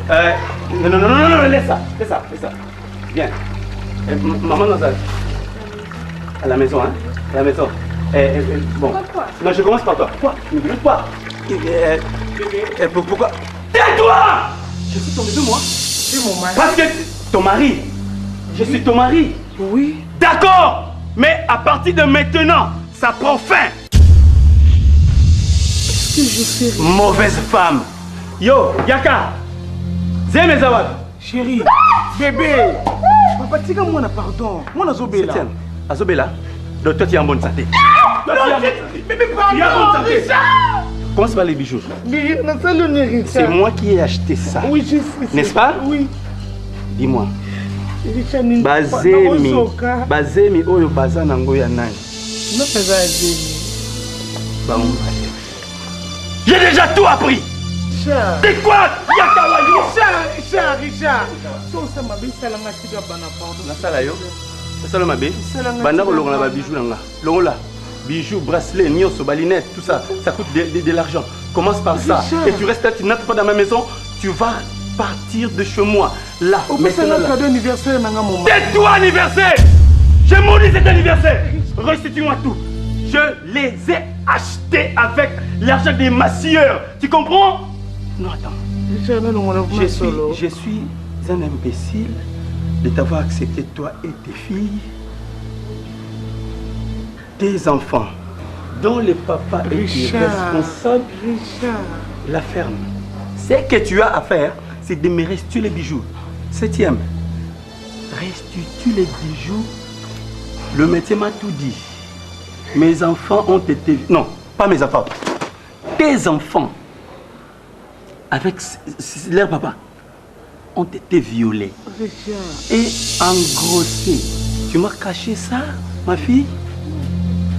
Euh, non, non, non, non, non, laisse ça, laisse ça, laisse ça. Viens. Euh, maman nous a... À la maison, hein À la maison. Eh, eh, eh, bon. Pourquoi Non, je commence par toi. Quoi Quoi Eh, eh, Pourquoi Tais-toi Je suis ton bébé, moi. C'est mon mari. Parce que ton mari. Je suis ton mari. Oui. D'accord Mais à partir de maintenant, ça prend fin. Qu'est-ce que je fais Mauvaise femme. Yo, Yaka. Zeme Zawad. Chérie, bébé. Papa, tika mwana pardon. Mwana azobela. Septième. Azobela. Donc toi, tu es en bonne santé. Toi, tu es en bonne santé. Bébé, Tu es en bonne pardon. santé. Richard. Commence par les bijoux. Mais nasali oni Richard. C'est moi qui ai acheté ça. Oui, je sais. N'est-ce pas Oui. Dis-moi. Richard nini? Bazemi. Nakosoka. Bazemi oyo baza nango ya nani? Nopeza zemi. Bango. J'ai déjà tout appris. Richard. C'est quoi Yaka Wayo Richard, Richard, Richard. So osala mabe esalanga tika bana pardon. Nasala yo. Nasala mabe. Esalanga Banda tika kolongola bana. ba bijoux nanga. Longola. Bijoux, bracelets, nyonso, ba lunettes, tout ça, ça coûte de l'argent. Commence par ça. Richard. Et tu restes là, tu n'entres pas dans ma maison, tu vas partir de chez moi. Là, opesanga maintenant. là. cadeau anniversaire nanga moma. Tais-toi, anniversaire J'ai maudit cet anniversaire Restitue-moi tout. Je les ai achetés avec l'argent des massieurs. Tu comprends Non, attends. Richard nalongola Je vuma suis, solo. je suis un imbécile de t'avoir accepté, toi et tes filles, tes enfants, dont le papa est Richard. responsable Richard. la ferme. Ce que tu as à faire, c'est de me restituer les bijoux. Septième, restitue les bijoux. Le métier m'a tout dit. Mes enfants ont été... Non, pas mes enfants. Tes enfants, avec leur papa, ont été violés Richard. et engrossés. Tu m'as caché ça, ma fille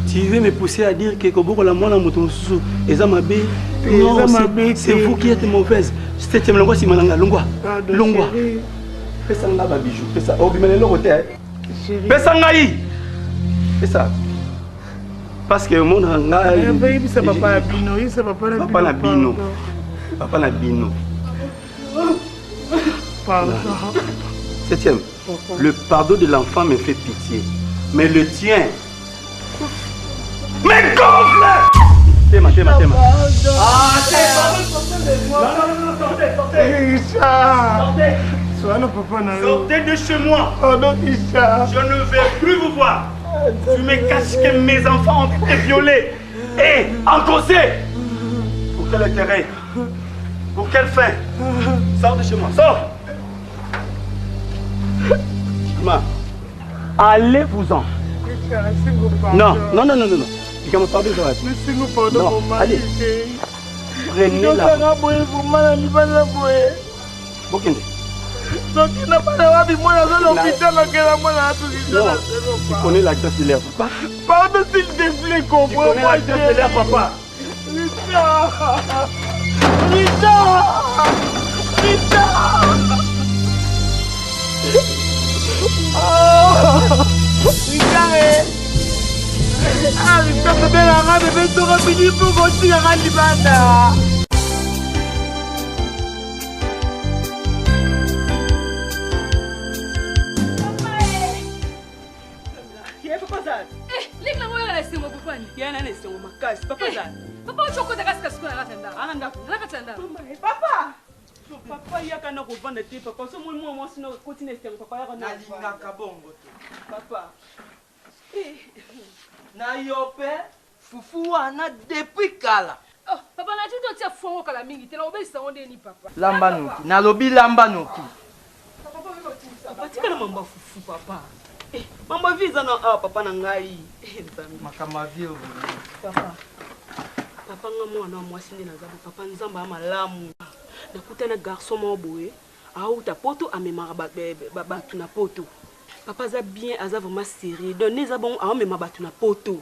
Tu veux me pousser à dire que Koboko la mwana moto mosusu eza mabe Non, Eza c'est- mabe te. c'est vous qui êtes mauvaise. Septième longwa nsima na nga longwa. Pardon, Longwa. chérie. Pesa nga ba bijoux, pesa obimela eloko te. Chérie. Pesa ngai. Pesa. Parce que mona ngai. Eh, bayebisa papa na bino, yebisa papa na bino. Papa na bino. pardon. Papa na bino. Pardon. Septième. Papa. Le pardon de l'enfant me fait pitié. Mais le tien. Mais gonfle Tema, tema, tema. Ah, tema Non, non, non, non, sortez, sortez Richard. Sortez Soana papa na yo. Sortez de chez moi Pardon Richard. Je ne vais plus vous voir Tu me caches que mes enfants ont été violés et engrossés Pour quel intérêt Pour quelle fin Sors de chez moi, sors Ma, allez-vous-en Richard, nasengo pardon. Non, non, non, non, non, non. Likama, pardon, Joël. Nasengo pardon Non, mon mari. allez. Prenez la Nosanga boye vraiment na libala boye. Bokende. Soki na bana wapi mwana aza na Na- hôpital akela mwana atukisa Non, na tu selo. connais la grâce de l'air, papa. Pardon s'il te plaît, Tu comprends-moi. connais la grâce de l'air, papa. Richard! Richard! Richard! Oh! Richard! eh! Ah, Richard, bébé nanga, bébé nzoka bini mpo kotikaka libanda. Ye papa za. Eh, leki nango oyaka na esengo papa ni. Ye na na esengo makasi. Papa za. Papa oci okota kasi kasi na kati ya ndako. Ana ndako. Na kati ya ndako. Mama, eh, Papa. Papa yaka na kovanda te papa. So moi mwa mwasi na koti na esengo papa yaka na. nalingaka bongo te Papa. Eh, na yo mpe fufu wana depuis kala Oh, papa na tindi otia fongo kala mingi te na obelisa ngo ndeni papa. lamba noki nalobi lamba noki Papa tika na mambo ya fufu papa. Eh, mambo ya vie eza na awa papa na ngai. Eh, Nzambe. makambo ya vie Papa. Papa nga mwana wa mwasi nde naza boye. Papa nzambe ya malamu. Nakutana garçon moko boye. Auta poto amemaka bato na poto. Papa aza bien, aza vraiment sérieux. Donc nde eza bongo aomema bato na poto.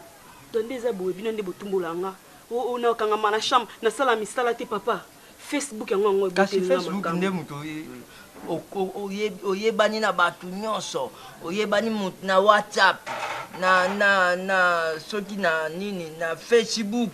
Donc nde eza boye bino nde botumbola nga. Nakangama na chambre, nasala misala te papa. Facebook yango yango kasi eboteli nga facebook makambo. nde moto oyebani na bato nyonso oyebani moto na whatsapp na, na, na soki na nini na facebook.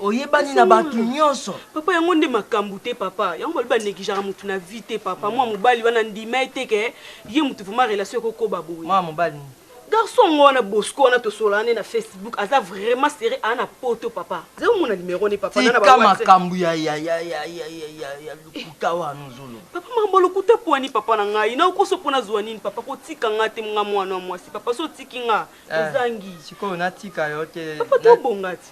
Oyebani na bato nyonso. Papa yango nde makambo te papa. Yango balobi ba negligeaka mutu na vie te papa. Mwa mobali wana ndima ye te ke ye mutu vraiment relation ekokoba boye. Mwa mobali nini? Garçon yango wana Bosco wana tosolana ne na Facebook aza vraiment serieux aa na poto papa. Zela omona numero ne papa na na ba Tika WhatsApp. makambo ya ya ya ya ya ya ya ya lokuta wana ozoloba. Papa makambo ya lokuta pwani papa na ngai na okoso pona zua nini papa kotika nga te nga mwana wa mwasi papa so otiki nga Eh, ozangi. Sikoyo natika yo te. Papa tobonga ti.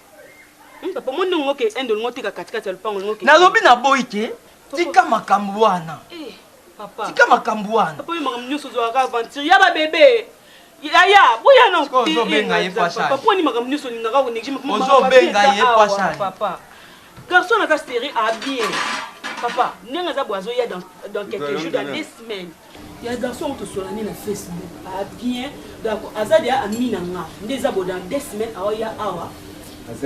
Papa moni ndenge oke ende olingo oteka katikati ya lopango olingo oke. Nalobi naboyi te. Tika makambo wana. Eh, papa. Tika makambo wana. Papa yo makambo nyonso ozwaka aventure ya ba bebe. Yaya, boya na Sikoyo ozobenga ye papa. papa. Poni makambo nyonso olingaka ko néglige Ozobenga ye pwasani. Papa. Garçon aza sérieux a bien. Papa, ndenge aza boye azoya dans dans quelques jours, dans deux semaines. Ya garçon oyo tosolani na Facebook a bien. Donc aza deja ami na nga. Nde eza boye dans deux semaines aoya awa.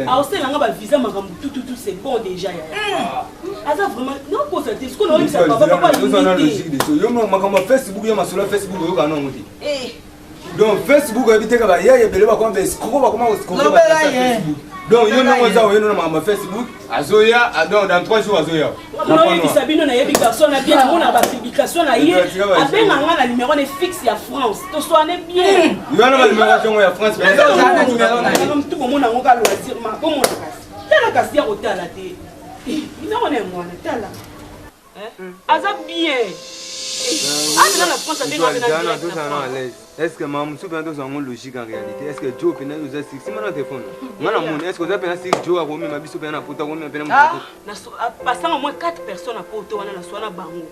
Aosala nga ba visa makambo tout tout tout c'est bon déjà yaya. Aza vraiment non kosa te. Sikoyo naoyebisa papa papa Oza na alingi te. logique de so. Yo makambo ya Facebook yo masolo ya Facebook oyoka nango te. Eh. Donc Facebook oyebi te kaka ye ebele bakoma ba escroc bakoma ko escroquer Lobela bato ya ye. Facebook. Donc yo Lobela ndenge ye. oza oye na makambo ya Facebook azoya ah, donc dans 3 jours azoya. naoyebisa bino nayebi garçon na bien namona bapublication na ye Tika ba- abenga nga na numero ne fixe ya france toswane bien Yo wana ba numéro tongo ya France. Eza na numéro na ye. tu bomona yango ka loisir ma bomona kasi tala kasi ya kotala te numero na yango wana tala aza bien azela na france abenga mpe na direct na France. Est ce que maman mosusu mpena tozwa yango logique en réalité est ce que jo mpena oza sik sima na telefone nga na moni est ce que oza mpena sik jo akomema biso mpena na poto akomema mpena moto Pasanga au moins 4 personnes na poto wana na swana bango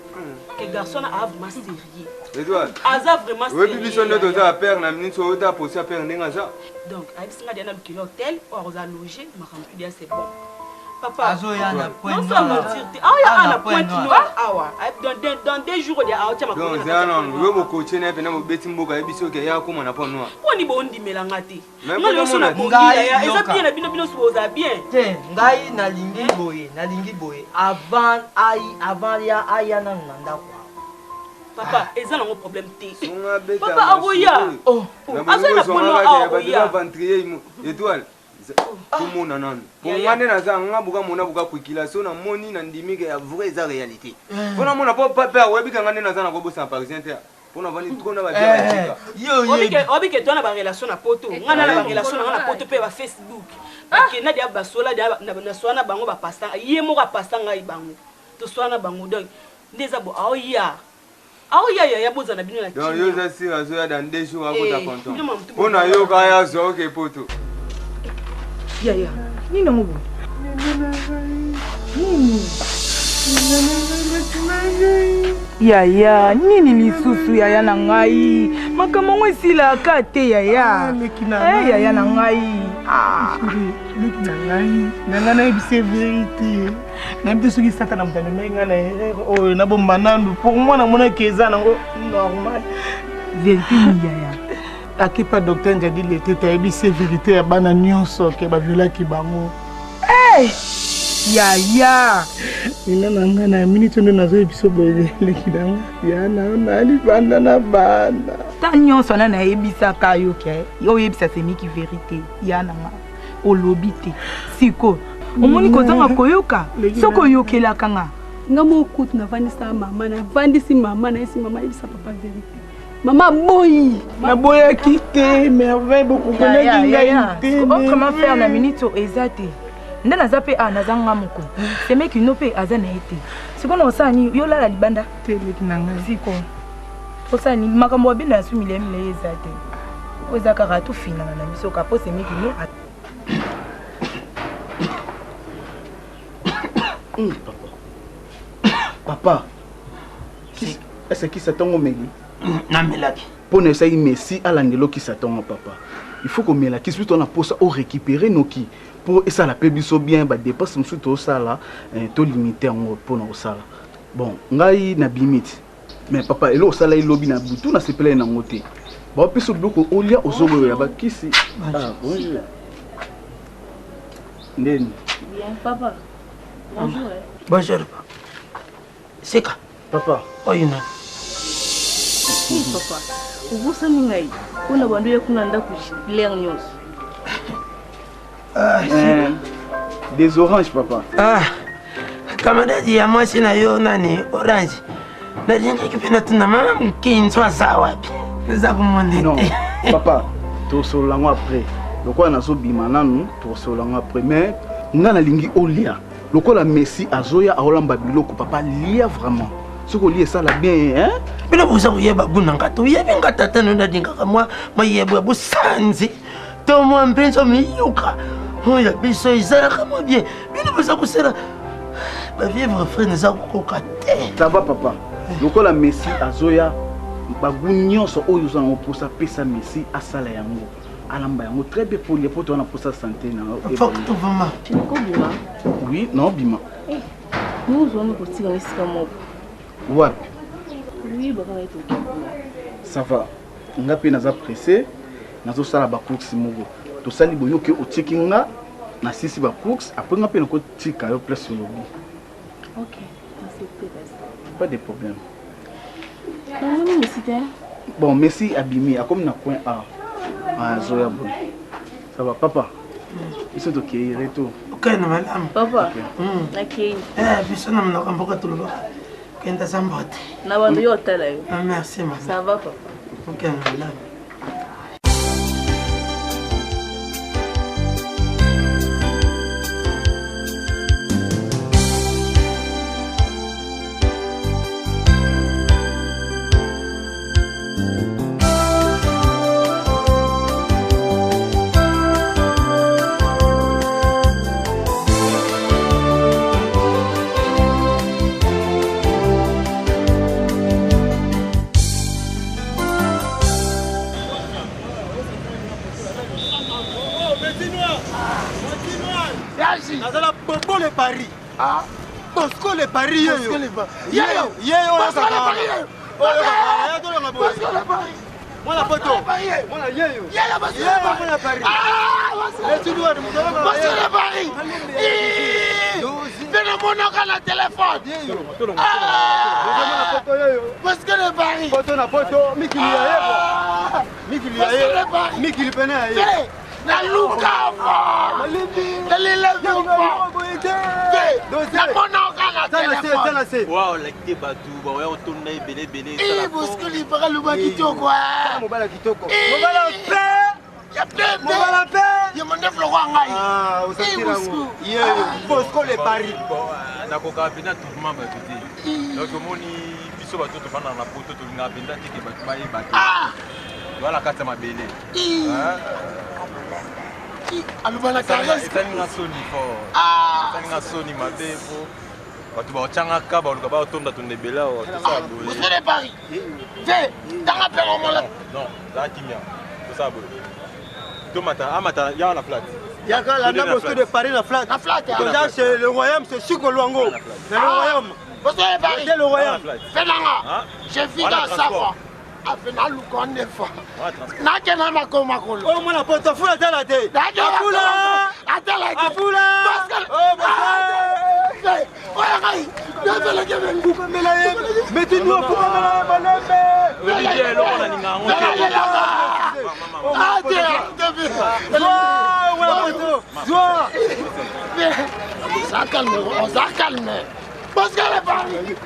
ke garçon na a vraiment sérieux Edouard aza vraiment oyebi biso nde sérieux toza ya père na minute oyo ota posi ya père ndenge aza donc ayebisi nga deya na lukeli hotel oyo akozala loge makambo tu deya c'est bon papa Azoya na point non sans noir. mentir te aoya Ah, a na na pointe point noire. noire awa dans deux jours deya aotia makolo donc na zela kati ya nanu pointe yo noire. bokotie na ye mpena bobeti mboka yebi soki eya akóma na point noir poni bondimela nga te Mais nga lelo so mpo na bongi Ngai yaya eza yoka. bien na bino bino so boza bien Te, ngai nalingi boye, nalingi boye. Avant ai avant ya aya nanu na ndako awa. papa eza nango problème te Songa beta Papa, akoya. Oh, azoya na point noire awa akoya aventurier étoile tomona nanu po Ya, nga ya. nde naza nga buka mona buka kwikila so namoni nandimi ke ya vrai eza réalité mpo namona po pape akoyebika nga nde naza nakobosana parisien te mpo navandi trop na eh, babiatika yo oyebi. obike toa na barelation na poto nga na na barelation na nga na poto mpe ba facebook bakenda deya basola deya naswala na bango bapasa ye moko apasa ngai bango toswala na bango donc nde eza bo aoya aoya yaya bozala na bino na donc yo kimia oza sire azoya dans deux jours akota Eh, ponton bino mamutu mpo na yo kaya azwa oke poto Yaya, nini yango boye? Nini? Yaya, nini lisusu yaya na ngai? Makambo yango esilaka te yaya. Leki na Eh, yaya na ngai. Ah. Leki na ngai na ngai nayebisi ye verité nayebi te soki satana moto amemaki ngai na erreur oyo nabomba nanu pour moi namonaki eza nango normal Verité nini yaya? Akepa docteur Njadi Letete ayebisi ye verité ya bana nyonso ke baviolaki bango. Hey! Yaya! Nina na ngai na minute nde nazoyebisa boye leki na ngai ya na yo na libanda na bana. Ta nyonso wana nayebisaka yo ke yo oyebisa semiki verité ya na nga olobi te sikoyo omoni kozanga koyoka soki oyokelaka nga nga moko kutu navandisa mama navandisi mama nayesi mama ayebisa papa verité mama aboyi Naboyaki te merveille bokokonaki ngai te. Autrement faire na minute oyo eza te nde naza mpe a naza nga moko semeki no mpe aza na ye te sikoyo na kosala nini yo lala libanda Te leki na ngai. sikoyo osala nini makambo babenda na su milai milai eza te oyo eza kaka tofinana na biso ka mpo semeki no Papa. Papa. Est-ce que kisa ntongo omeli? Namelaki. Mpo na esali messi alandela okisa ntongo papa. Il faut komela kisi biso na posa o récupérer noki mpo esala mpe biso bien ba dépense mosusu tosala tolimite yango mpo na kosala. Bon, ngai nabimi ti. Mais papa eloko osala elobi na butu nasepelaki nango te. Baopesa biloko olia ozoboyola bakisi. Ah, bonjour. Ndeni. Bien, papa. Bonjour. Bonjour. Seka. Papa. Oyo nani? Oui, papa. Obosani ngai mpona bando ya kuna ndako lere nyonso. Ah, Seka. Des oranges, papa. Ah, kamaradi ya mwasi na yo nani orange nalingaki mpe natuna mama mokinzo aza wapi naza komona Non, papa, tosolola yango après. Lokola nazobima nanu, tosolola yango après. Mais nga nalingi olia. Lokola Messi azoya aolamba biloko, papa, lia vraiment. Soki olia esala bien, hein? Bino boza koyeba guna nga te oyebi nga tata no nalingaka mwa mayebo ya bosanzi to mwa mpenza miyuka oyo ya biso ezalaka mwa bien bino boza kosala bavivre frai naza kokoka te. Ça va papa. Lokola Messi azoya bagu nyonso oyo oza nango mposa pesa Messi asala yango alamba yango très bien po po toza na mposa sante na vraiment. Kobima. Oui, naobima. Nous kotika esika moko. Wapi? Oui, baka ngai tokende. Ça va. Nga mpe naza pressé, nazosala ba courses moko. Tosali boyoki otiki nga nasisi ba courses, après nga mpe nakotika yo place olobi. Ok, accepté kasi. Pas de problème. Namoni Messi te. Bon, Messi abimi, akomi na coin A. Ah, azoya boye. Ça va, papa? Biso tokei retour. Okende malamu. Papa, nakei. Eh, biso na monoko ya mboka tolobaka kenda za mbote. Na bando yo otala yo. Ah, merci mama. Ça va papa. Okende malamu. Nazala bobo le Paris. Ah. Bosco le Paris yeyo. Yeyo. Yeyo. Bosco le Paris yeyo. Bosco le Paris. Mwana poto. Mwana yeyo. Yeyo Bosco le Paris. Mwana Paris. Ah, Bosco le Paris. Mpe namonaka na telefone. Bosco le Paris. Poto na poto mikili ya ye. Mikili ya ye. Mikili pene ya ye. Naluka namonaka na telefone. Wow, like bato baoya kotonda ebele ebele. Bosco libaka loba kitoko. Mobala kitoko. Mobala pe. Ya pembe. Mobala pe. Ya mondefu lokwa ngai. Ah, osatira yango. Yeyo. Bosco le Paris. Nakokaka mpenza tourment bato te. Donc omoni biso bato tofandaka na poto tolingaka mpenza te ke bato bayeba te. Toza na kati ya mabele. Aloba na caresse. Esalinga soni fort. Esalinga soni mabe po bato baotyangaka baluka baotondatonda ebele awa tosala boye. Bosco le Paris. Ve, tanga mpe omola. Non, za kimia. Tosala boye. Tomata, amata yawa na flat. Yaka landa Bosco de Paris na flat. Na flat. Toza chez le royaume, c'est Chico Luango. C'est le royaume. Bosco le Paris. C'est le royaume. Fenanga. Je vis dans Savoie. Afe naluka nefa. Nakenda makolo makolo. Oh mwana poto afula atala te. Afula. Atala te. Afula. Oh Bosco. Oya ngai. Nazeleke Fukamela ye. Metino fukamela ye malembe. Olivier eloko nalinga yango te. Ah te. Zwa mwana poto. Zwa. Oza calme, oza calme. Bosco le Paris.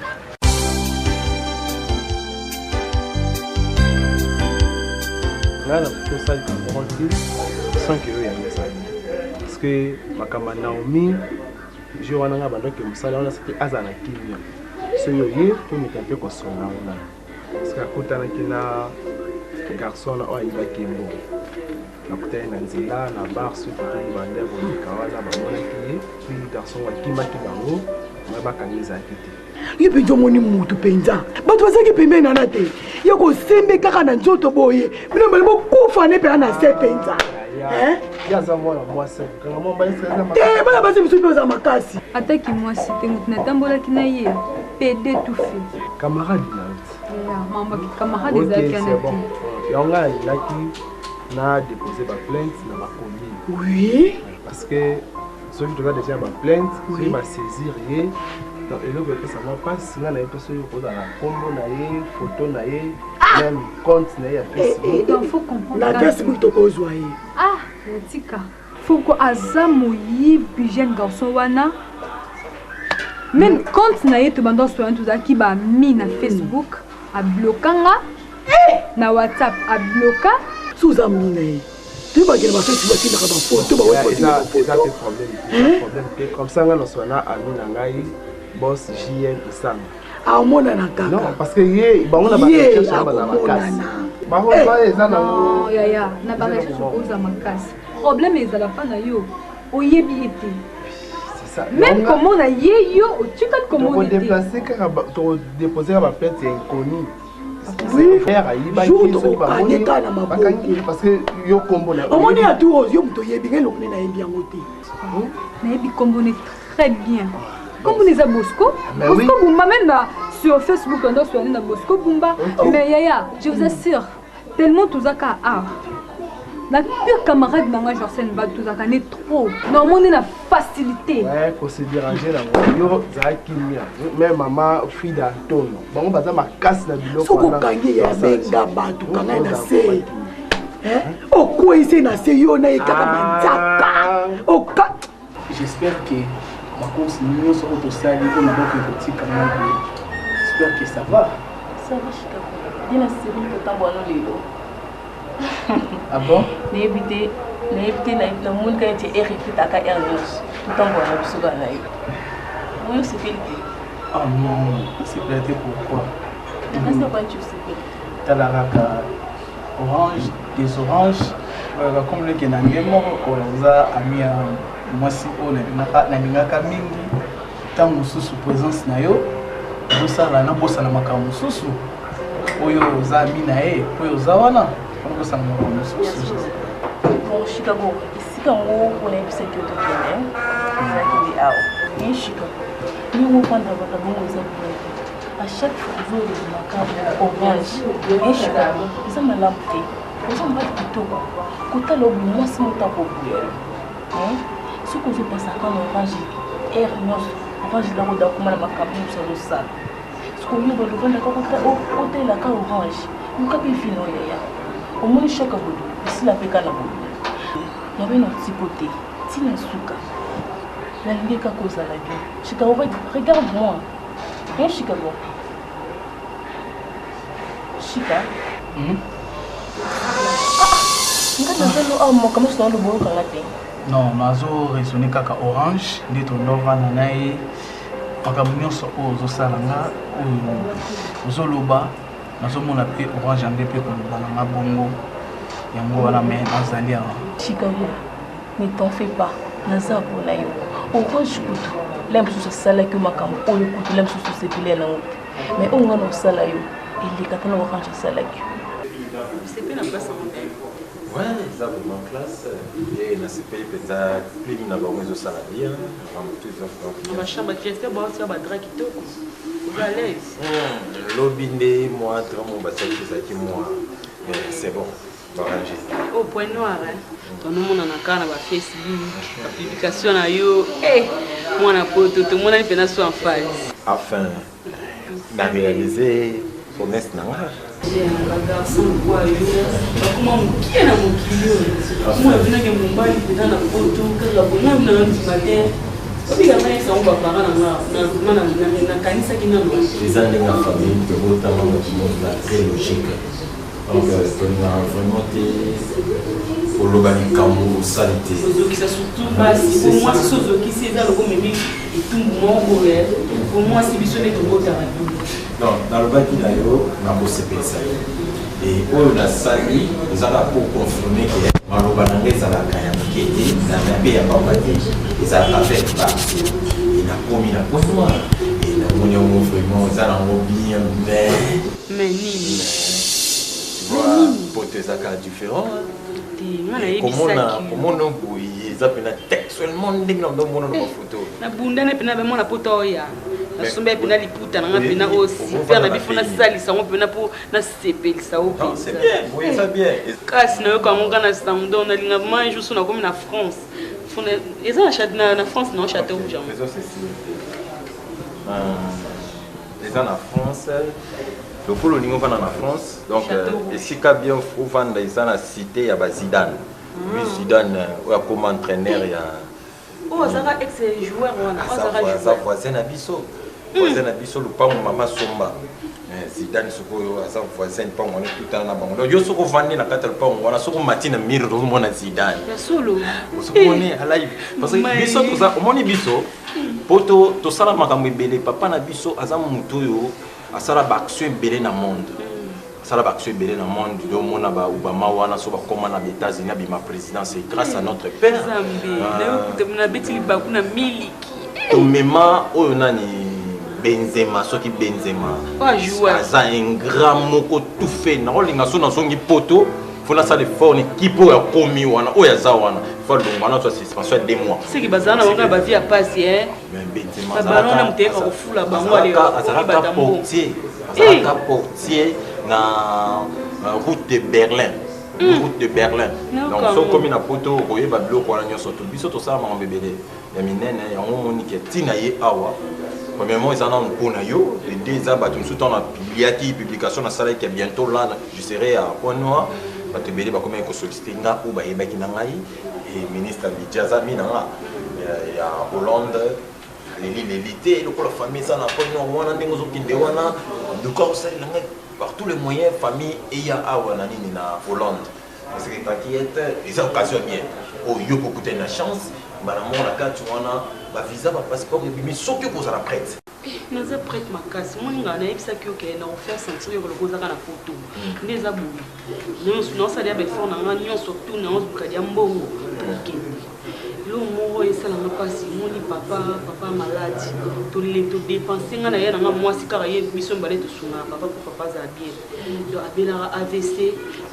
Nga na kosala likambo moko te sans que oyo yango ezali parce que makambo ya Naomi jour wana nga bandaki mosala wana soki azala na kimia soki oye tomeka mpe kosolola yango nano parce que akutanaki na garçon wana oyo ayibaki ye mbongo bakutani na nzela na bar soki tobanda koleka wana bamonaki ye puis garçon akimaki bango ma bakangi ezalaki te. Ye mpenza omoni mutu mpenza bato bazalaki pembeni nana te ye kosembe kaka na nzoto boye bino mbele bokufa ne mpenza na se mpenza. Te bana basi mosusu mpe oza makasi. Ataki mwasi te motu natambolaki na ye pede tufi. Camarade na yo mamba camarade ezalaki ana te. Yango ngai nalingaki na dépose baplainte na bacommune. Oui. Parce que soki toza déjà baplainte soki basaisir ye donc eloko epesa mwa mpasi ngai nayebi mpe soki okozala na nkombo na ye photo na ye même compte na ye ya Facebook. Na Facebook tokozwa ye. Ah, tika. Foko aza moyibi jeune garçon wana. Même compte na ye tobanda osolola tozalaki ba amis na Facebook abloka nga na WhatsApp abloka. Soki oza ami na ye toyebakela ba Facebook batindaka ba photo ba Eza eza te problème eza problème te comme ça nga naswa na ami na ngai boss JM Isanga. Amonana kaka. Non parce que ye bango na ba recherche na baza makasi. Bango ba eza na Non yaya na ba recherche oza makasi. Problème ezala pa na yo oyebi ye te. Même komona ye yo otikali komona te. Tokodéplacer kaka tokodéposer kaka ba plainte ya inconnu. Jour tokokange kaka na maboko. Parce que yo kombo na omoni ya tour yo moto oyebi ngai eloko nde nayebi yango te. Nayebi kombo ne très bien. Kombo ne eza Bosco. Bosco Bumba même na sur Facebook ndo soigner na Bosco Bumba. Mais yaya, je vous assure, tellement tozaka awa. Na pire camarade na nga Jorsen ba tozaka ne trop. Na omoni na facilité. Ouais, ko se déranger na ngo. Yo za kimia. Même maman Frida Antono. Bango baza makasi na biloko. Soki okangi ya benga bato kanga ye na se. Okweyisi na se yo na ye kaka manzaka. Oka J'espère que ba courses nyonso oyo tosali oyo maboko ekotika ngai boye. J'espère que ça va. Ça va Chicago. Ye na sepeli kotambola no lelo. Ah bon? Nayebi te, nayebi te, namoni kaka neti heure epetaka heure nyonso. Totambola na biso kaka na yo. Oyo osepeli te? Ah non, nasepela te pourquoi? Nakasi nakoya nti osepeli te. Tala kaka orange des oranges bakomi leke na nde moko ko oza ami ya mwasi oyo nalingaka mingi ntango mosusu présence na yo ezosala nabosana makambo mosusu oyo oza ami na ye oyo oza wana nabosana makambo mosusu. Bon, Chicago, esika yango mpona yebisaki yo tokende ezalaki nde awa. Ye Chicago, ndenge ofanda baka bongo eza bien te. À chaque fois ozoloba makambo ya orange ye Chicago eza malamu te. Oza mobali kitoko, kotala oyo mwasi moto akoboya yo. Soki ozopasaka na orange heure nyonso, orange elako da koma na makambo mosusu azosala. Sikoyo balobandaka otelaka orange, luka mpe vino yaya. Omoni shaka boye esila mpe kaka na boye. Nabe na otiko te, ntina suka. Nalingi kaka ozala bien. Chicago, regarde moi. Hein, Chicago? Chica? Nga naza no awa makambo nyonso naoloba oyokanga te. Non, nazo raisonner kaka orange nde tondovanda na ye makambo nyonso oyo ozosala nga oyo ozoloba nazomona mpe orange yango mpe koloba na nga bongo yango wana me nazali awa. Chicago, ne t'en fais pas, naza mpona yo. Orange kutu la mosusu asalaki yo makambo oyo kutu la mosusu osepeli yango te, mais oyo nga na osala yo eleka ta na orange asalaki yo. Osepeli na place yango te? Ouais, eza vraiment classe. E nasepeli mpenza clim na bango ezosala bien. Makambo tout eza vraiment bien. Ba chambre Christian baotia ba drap kitoko. Oza à l'aise? Lobi nde mwa drap moko batiaki ezalaki mwa mais c'est bon. Barrange. Oh, point noir, hein. Tonomonana kaka na ba Facebook, ba publication na yo. Eh, mwana poto, tomonani mpenza so en face. Enfin, na réaliser promesse na nga. Ba garçon lokola yo bakoma mokie na mokili oyo. Mwana binake mobali mpenza na poto kaka bonga na ndima te. Obika ngai sango ba parents na nga na nakanisaki nano. Eza ndenge ya famille tobotama moto moko très logique. Donc tolingaka vraiment te koloba likambo osali te. Ozokisa surtout basi po mwasi so ozokisi eza loko omemi etumbu moko boye po mwasi biso nde tobotaka bino. Non, nalobaki na yo nakosepelisa yo e oyo nasali eza kaka po confirme ke maloba na ngai ezalaka ya moke te na mpe ya pamba te, ezalaka avec base e nakomi na point noir e namoni yango vraiment eza nango bien mais Mais nini? Tu vois, poto ezalaka différent. Komona komona boye eza mpena textuellement ndenge na omona na bafoto. Nabundana mpena bamona poto oya. Nasombi mpena liputa na nga mpena oyo super na bifo nasalisa yango mpena mpo nasepelisa yo mpenza. Kasi nayoka yango kaka na sango donc nalinga vraiment un jour so nakomi na France. Eza na France na Château Rouge yango. Eza na France lokola olingi ovanda na France donc esika bien ovanda eza na cité ya ba Zidane. Louis Zidane oyo akoma entraîneur ya oyo azalaka ex joueur wana aza voisin na biso voisin na biso lupango mama somba eh, Zidane sikoyo aza voisin lupango wana etutana na bango donc yo soki ovandi na kati ya lupango wana soki omati na mire ozomona Zidane ya solo ozomoni alive parce que biso toza omoni biso po tosala makambo ebele papa na biso aza moto oyo asala baaction ebele na monde asala baaction ebele na monde yo omona ba obama wana so bakoma na baétats-unis abima président c'est grâce à notre père nzambe nabeti libaku na miliki tomema oyo nani benzema soki benzema aza un grand moko tout fait nakolinga so nazongi poto fo nasala effort na ekipe oyo akomi wana oyo aza wana fo alongwa nazwa suspension ya 2 mois seki bazala na bango ya bavie ya pasi babalon na moto eyeka kofula bango azalaka portier azalaka portier na route de berlin route de berlin donc soki okomi na poto okoyeba biloko wana nyonso to biso tosala makambo ebele ya minene yango omoni ke ntina ye awa premièrement eza nanu mpo na yo ede eza bato mosusu ntango napubliaki publication nasalaki ya bientôt là je serai à point noir bato ebele bakomaki kosollicite nga oyo bayebaki na ngai e ministre ya budget aza mi na nga ya hollande aleli leli te lokola famille eza na point noir wana ndenge ozokende wana luka osalela ngai par tous les moyens famille eya awa na nini na hollande parce que t'inquiète eza occasion bien oyo yo mpe okutani na chance mbala moko na kati wana bavisa bapasseport ebimi soki okozala prête naza prête makasi omoni ngai nayebisaki yo ke na kofaire sentir yo koloka ozaka na poto nde eza boye nyonso naosala ya baeffort na ngai nyonso tu naozoluka dia mbongo tokende eloko moko esalanga mpasi moni papa papa maladi todepense ngai na ye na ngai mwasi kaka ye biso mibale tosungaka papa mpo papa azala bien donc abelaka avc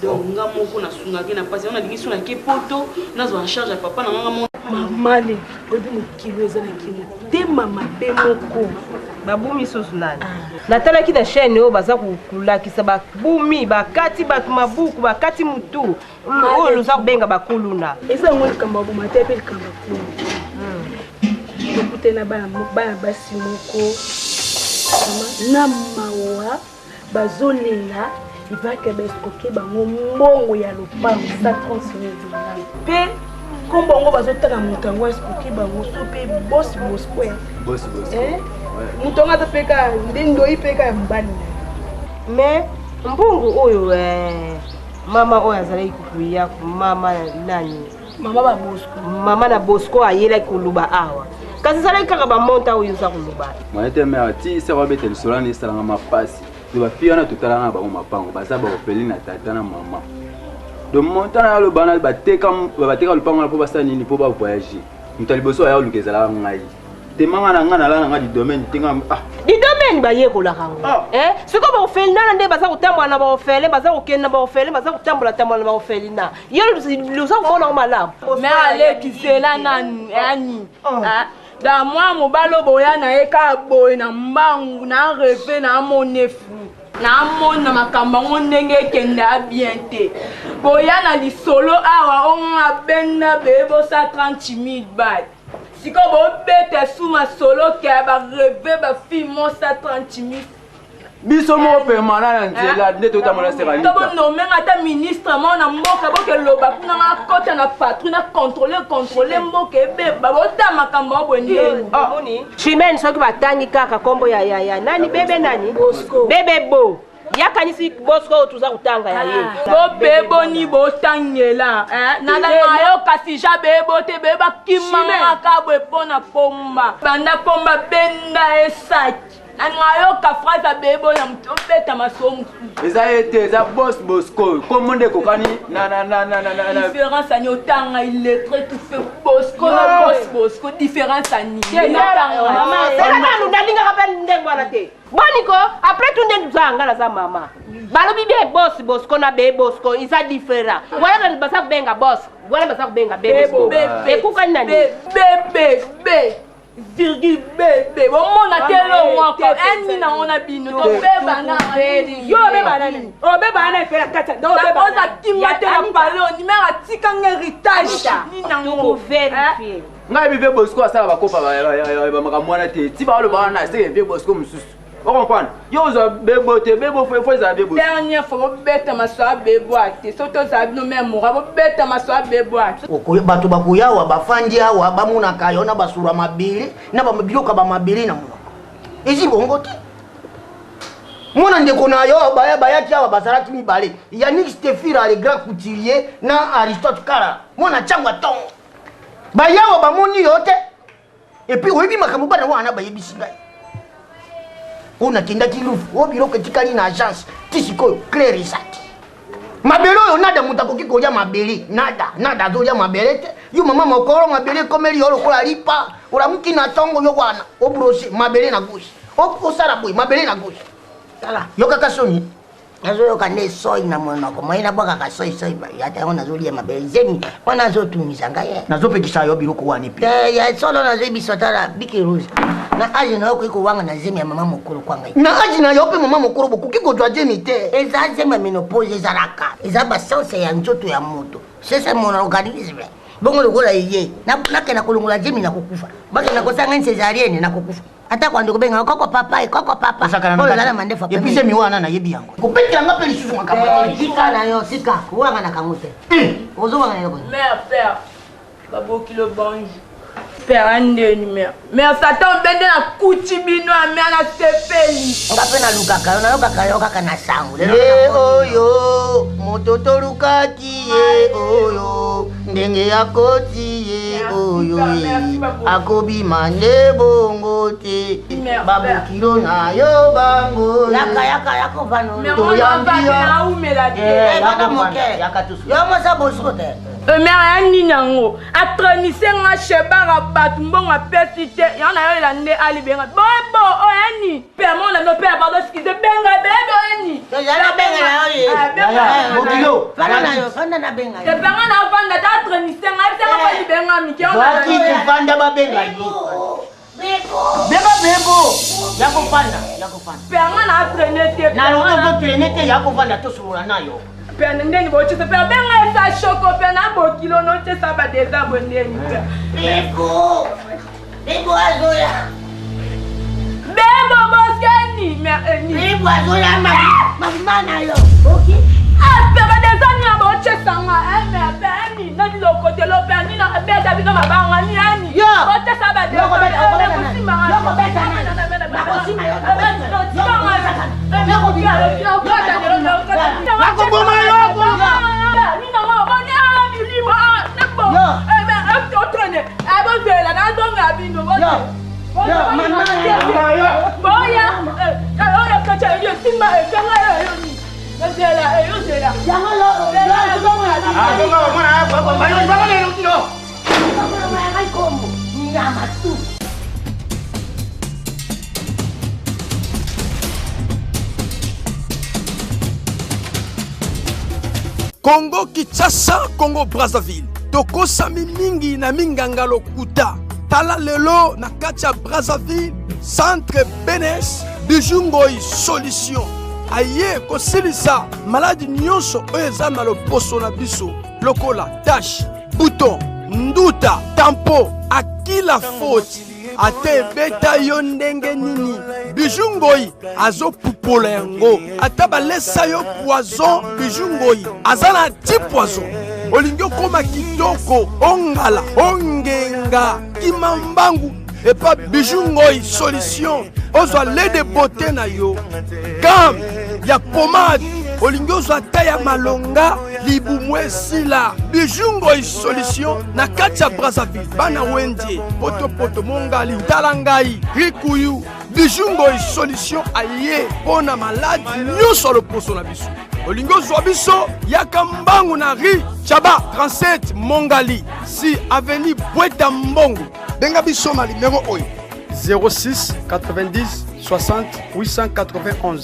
donc nga moko nasungaki na mpasi yango nalingi so nake poto nazwa en charge ya papa na nga moko mamale oyebi mokili eza na kimotema mabe moko babumi susu nani natalaki na chaîne oyo baza kolakisa babumi bakati bato mabuku bakati mutu oyo loza kobenga bakuluna eza yango likambo ya boma te mpe likambo ya kuna tokutani na bana basi moko na mawa bazolela ibake baescroke bango mbongo ya lopango 130 dollars mpe nkombo yango bazotanga moto yango escroke bango so mpe bosi bosco moto yango aza mpe kaka nde ndoi mpe kaka ya mobali na ye mais mbongo oyo eh, mama oyo azalaki kokuya mama nani mama ba bosco mama na bosco ayelaki koloba awa kasi ezalaki kaka bamonta oyo oza koloba moyen te mare ti seko abeta lisolo wana esalanga mapasi to bafille wana totalaka na bango mapango baza baopeli na tata na mama donc monta na aloba wana bateka bateka lopango wana mpo basala nini mpo bavoyage moto ya liboso aya oluka ezalaka ngai temanga na ngai nalala na ngai didomaine te ngai ah didomaine bayekolaka yango eh? sikoyo baofelina na nde baza kotambola na baofele baza kokende na baofele baza kotambola tambola na baofelina yo oza komona yango malamu me aleki zela nanu ani da mwa mobali oyo boya na ye kaka boye na mbangu na reve na amone fou namona makambo yango ndenge ekende a bien te boya na lisolo awa onga benda beye bosa 30 000 bat sikoyo bobeta su masolo ke bareve bafille mosa 30 000 biso moko permanent na nzela nde totambola sekalito bonomenga ata ministre moko na mboka bokeloba kuna nga kota na patrouille na contrôle contrôle mboka ebeba bota makambo ya boye ndeni chimene soki batangi kaka nkombo ya, ya, ya nani bebe nani bebe bo yakanisi bosco oyo toza kotanga ya ye bobeboni botangela nalanga yo kasi ja bebo te bebe bakimangaka boye mpo na pomba banda pomba benda esaki nalinga yoka phrase ya bebo na moto obeta masolo mosusu eza ye te eza bos bosco kombo nde ekokani différence ani otanga illettré tout fait bosco na bos bosco différence ani nanu nalingaka mpe ndenge wana te boni ko après tout nde tozala nga naza mama balobi bien bos bosco na be bosco eza différent wana baza kobenga bos wana baza kobenga be bosco ekukani na nini bebe be virgule bebe bomona te elongwako eni nango na bino tobebana yo obebana nini obebana na efela kati oza kimia te na pale onimere atikanga héritage nini nango ngai vie bosco asala bakopa bamakambo wana te ti baoloba wana seke vie bosco mosusu. Ocomprendre? Yo ozwa bebo te, bebo fo ezala bebo. Dernière fois bobeta masolo ya bebo te, soki tozala bino meme mora bobeta masolo ya bebo te. Bato bakoya awa bafandi awa bamonaka yo na basura mabele na biloko ya bamabele na monoko ezi bongo te. Mwana ndeko na yo baya bayaki awa bazalaki mibale, Yannick Stefira le grand couturier na Aristote Kala mwana ntango ya ntongo bayawa bamoni yo te. Epuis oyebi makambo bana wana bayebisi ngai oyo nakendaki lufu oyo biloko etikali na agence ti sikoyo claire eza te mabele oyo nada moto akoki kolia mabele nada nada azolia mabele te yo mama mokolo mabele ekomeli yo lokola lipa olamuki na ntongo yo wana obrose mabele na gauche osala boye mabele na gauche tala yokaka soni Nazoyoka nde soi na monoko moye nabwakaka soi soi ata yango nazolia mabele zemi wana azotungisa ngai eh. Nazopekisa yo biloko wana epe eh, ya solo nazoyebisa tala biki rouge na age na yo okoki kowanga na zemi ya mama mokolo kwa ngai na age na yo mpe mama mokolo bokoki kozwa zemi te eza zemi ya menopause ezalaka eza basense ya nzoto ya moto sese mon organisme bongo lokola eye nakenda kolongola zemi nakokufa bakenda kosanga ngai césarienne nakokufa ata kwando kobenga koko papa e koko papa oyo ozala mandefu epuis zemi wana nayebi yango kobetela nga mpe lisusu makambo eh, tika na yo tika kowanga na kango te eh. ozowanga na eloko mare père babokilo bangi père andeni mare mare satan obende na kuti bino ya mare na sepeli nga mpe nalukaka yo nayokaka yo kaka na sango ye oyo moto tolukaki ye oyo ndenge akoti ye oyo ye akobima nde bongo te babokilo na yo bango yo mosa bosco te mare ya nini yango atrenise nga shebara bato mbongo apesi te yango nayolela nde alibenga boyebo oyo ya nini Père mon ami père pardon excusez benga benga oyeni. Tozala benga na yo ye. Bokilo. Fanda na yo, fanda na benga. Te benga na fanda ta trenise nga bisa nga pa benga mike. Baki fanda ba benga yo. Beba bebo. Ya ko fanda, ya ko fanda. Père nga na traîner te. Na longo to traîner te ya ko fanda to solola na yo. Père ndeni bochisa père benga esa shoko père na bokilo no chesa ba deza bondeni. Bebo. Bebo azoya. Bebo boskeni. Bebo azoya mama na yo. Ok. Apeka deja nini na bochesanga mpe nini na bilokotelo mpe nini na beta bino mabanga nini ani bochesa Nakoboma yo. Abozela nazonga bino boya oyo kaca yo simba esenga yo yoni ozela eyozela Nyama tu. Congo Kinshasa, Congo Brazzaville. Tokosami mingi na minganga lokuta. Tala lelo na kati ya Brazzaville, centre Benes, Bijou Ngoyi solution. Aye kosilisa maladi nyonso oyo eza na loposo na biso lokola tache, bouton, nduta, tampo, akila faute. Ata ebeta yo ndenge nini, Bijou Ngoyi azopupola yango. Ata balesa yo poison, Bijou Ngoyi aza na anti poison. Olingi okoma kitoko, ongala, ongenga, kima mbangu epa Bijou Ngoyi solution. Ozwa lait de beauté na yo, gamme ya pomade, olingi ozwa ata ya malonga, libumu esila. Bijou Ngoyi solution na kati ya Brazzaville, bana Wendie, potopoto, Mongali, tala ngai, Rikuyu. Bijou Ngoyi solution aye mpo na maladi nyonso ya loposo na biso. Olingi ozwa biso, yaka mbangu na rue Chaba 37 Mongali, si avenue Bweta Mbongo. Benga biso na numero oyo 06 90 60 891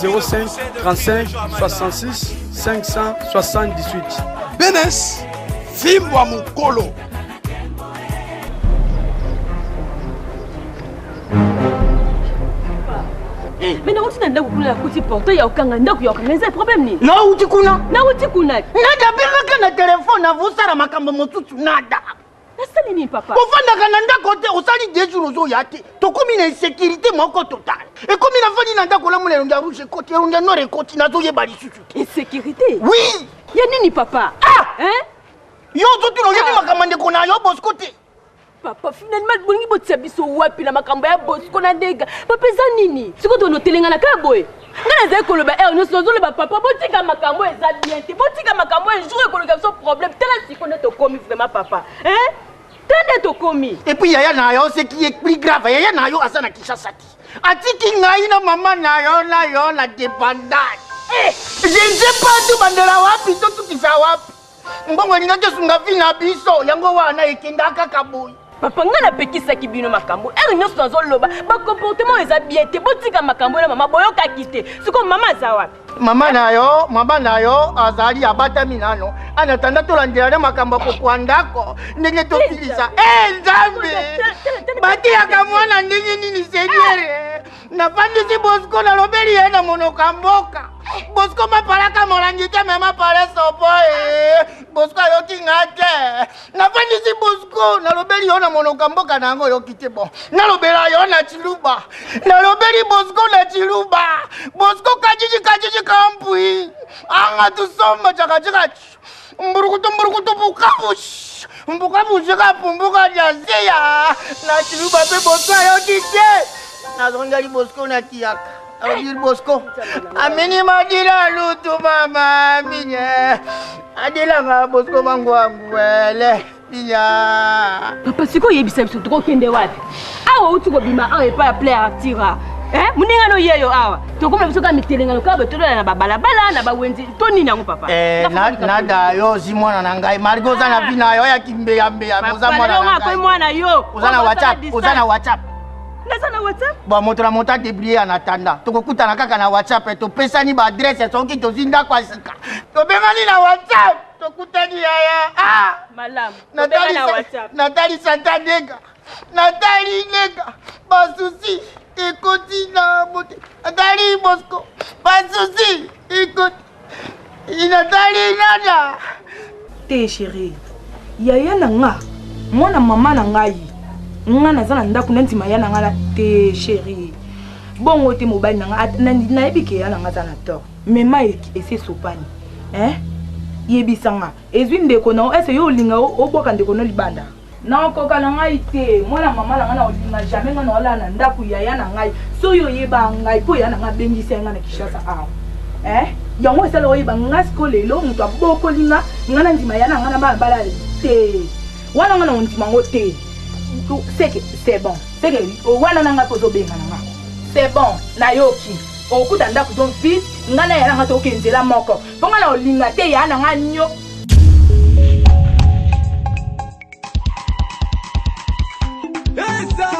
05 35 66 578. Benes fimbo ya mokolo. Mais nauti na ndako kuna nakuti portail ya kokanga ndako ya kokanga eza problème nini? Nauti kuna. Nauti kuna. Nada abengaka na telefone avosala makambo mosusu nada. Nasali nini papa? Ofandaka na ndako te, osali deux jours ozoya te. Tokomi na insécurité moko totale. Ekomi nafandi na ndako namona elongi ya rouge ekoti, elongi ya noir ekoti, nazoyeba lisusu te. Insécurité? Oui. Ya nini papa? Ah! Hein? Yo ozotuna oyebi makambo ya ndeko na yo Bosco te. Papa, finalement bolingi botia biso wapi na makambo ya Bosco na Ndega? Papa eza nini? Sikoyo tonotelengana kaka boye. Ngai nazali koloba heure nyonso nazoloba papa botika makambo eza bien te, botika makambo un jour ekoluka biso problème. Tala sikoyo nde tokomi vraiment papa. Hein? Tala nde tokomi. Et puis yaya na yo ce qui est plus grave, yaya na yo aza na Kinshasa te. Atiki ngai na mama na yo na yo na dépendance. Eh, je ne sais pas tobandela wapi totukisa wapi. Mbongo elingaki esunga vie na biso yango wana ekenda kaka boye. Papa ngai napekisaki bino makambo heure nyonso nazoloba bacomportement eza bien te, botika makambo na mama boyokaki te. Sikoyo mama aza wapi? Mama na yo, mama na yo azali abatami nano anatanda tolandela na makambo ya kokwa ndako ndenge tosilisa. E Nzambe, bateyaka mwana ndenge nini Seigneur? Nafandisi Bosco, nalobeli ye na monoko ya mboka. Bosco mapalaka molangi te, me mapala sopo e. Bosco ayoki nga te. Nafandisi Bosco, nalobeli yo na monoko ya mboka na yango oyoki te. Bon, nalobela yo na Tshiluba. Nalobeli Bosco na Tshiluba. Bosco kajiji kajiji kampui. Anga tusomba chakachikachi. Mburukutu mburukutu bukabushi. Mbukabushi kapumbuka jaziya. Na Tshiluba pe Bosco ayoki te. Nazongeli Bosco na kiyaka. Alobi Bosco. Amini madila lutu mama aminye. Adilanga Bosco mangwangu wele. Binya. Papa sikoyo oyebisa biso tokokende wapi? Awa outi kobima awa epai ya Player Artira. Eh, moninga no yeyo awa tokoma biso kaka mitelengano kaka boye na babalabala na bawenzi to nini yango papa? Eh, nada yo ozi mwana na ngai malgre oza na vi na yo ya kimbeyambeya mais oza mwana na ngai. Mwana yo oza na WhatsApp, oza na WhatsApp. Naza na WhatsApp. Bon, moto na moto adebrie en attendant tokokutana kaka na WhatsApp, topesani baadresse soki tozwi ndako ya sika tobengani na WhatsApp tokutani yaya. Ah! Malamu. Tobenga na WhatsApp. Natali santa ndega, natali ndega basusi ekoti na mote, natali Bosco basusi ekoti, natali nana te chérie. Yaya na nga, mwana mama na ngai, nga naza na ndako nandima ya na nga na te chérie. Bongo te mobali na nga, nayebi ke ya na nga aza na tort. Mema esi esopani. Hein? Yebisa nga, ezwi ndeko na yo, ese yo olinga obwaka ndeko na libanda? Nakoka na ngai te, mwana mama na ngai na olinga jamais ngai na olala na ndako yaya na ngai. Soki oyeba ngai mpo yaya na ngai abengisi ngai na Kinshasa awa. Eh? Yango esala oyeba ngai siko lelo moto abokoli nga, ngai nandima ya na ngai na bana bala te. Wana ngai na ondima ngo te. Seke c'est bon. Seke wana na ngai mpo ozobenga na nga. C'est bon, nayoki. Okuta ndako donc vite, ngai na ya na ngai toke nzela moko. Mpo ngai na olinga te ya na ngai nyo. Esa!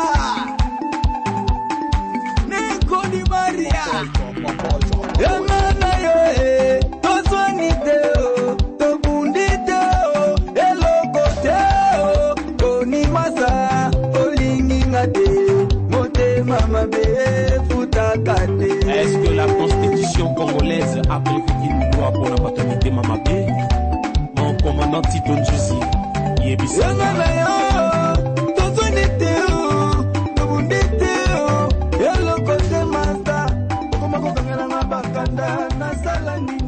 Nekodi Maria! Yanga na yo e, toswani te o, tobundi te o, eloko te o, konimasa olingi nga te, motema mabe efutaka te. Est-ce que la constitution congolaise a prévu une loi pour la paternité mabe? Mon commandant Tito Nzuzi, yebisa. Yanga na yo, tozwani te o, tobundi te o, eloko te masta, okoma kokangela nga bakanda, nasala nini?